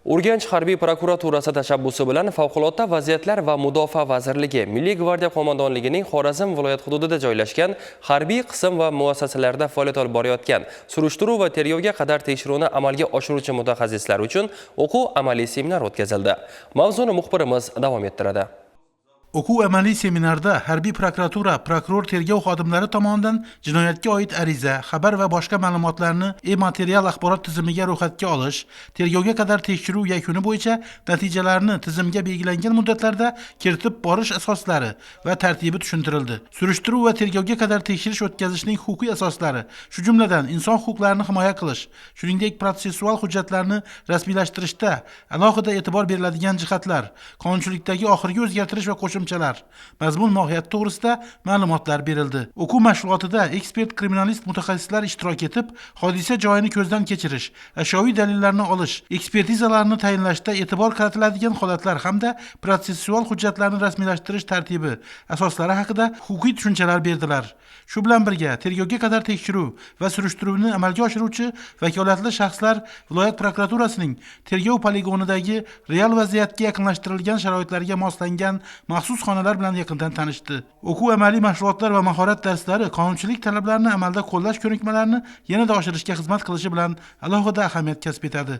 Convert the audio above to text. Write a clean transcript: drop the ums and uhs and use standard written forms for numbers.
Urganch harbiy prokuraturasi tashabbusi bilan Favqulodda vaziyatlar va Mudofaa vazirligi Milliy gvardiya qo'mondonligining Xorazm viloyat hududida joylashgan harbiy qism va muassasalarda faoliyat olib borayotgan surishtiruv va tergovga qadar tekshiruvni amalga oshiruvchi mutaxassislar uchun o'quv amaliy seminar o'tkazildi. Mavzuni muxbirimiz davom ettiradi. O'quv amaliy seminarda harbiy prokuratura prokuror tergov xodimlari tomonidan jinoyatga oid ariza, xabar va boshqa ma'lumotlarni e-material axborot tizimiga ro'yxatga olish, tergovga qadar tekshiruv yakuni bo'yicha natijalarni tizimga belgilangan muddatlarda kiritib borish asoslari va tartibi tushuntirildi. Surishtiruv va tergovga qadar tekshirish o'tkazishning huquqiy asoslari, shu jumladan inson huquqlarini himoya qilish, shuningdek protsessual hujjatlarni rasmiylashtirishda alohida e'tibor beriladigan jihatlar, qonunchilikdagi oxirgi o'zgartirish va qo'shimchalar mazmun mohiyati to'g'risida ma'lumotlar berildi. O'quv mashg'ulotida ekspert kriminalist mutaxassislar ishtirok etib, hodisa joyini ko'zdan kechirish, ashyoviy dalillarni olish, ekspertizalarni tayinlashda e'tibor qaratiladigan holatlar hamda protsessual hujjatlarni rasmiylashtirish tartibi asoslari haqida huquqiy tushunchalar berdilar. Shu bilan birga tergovga qadar tekshiruv va surishtiruvni amalga oshiruvchi vakolatli shaxslar viloyat prokuraturasining tergov poligonidagi real vaziyatga yaqinlashtirilgan sharoitlarga moslangan maxsus xonalar bilan yaqindan tanishdi. O'quv amaliy mashg'ulotlar va mahorat darslari qonunchilik talablarini amalda qo'llash ko'nikmalarini yanada oshirishga xizmat qilishi bilan alohida ahamiyat kasb etadi.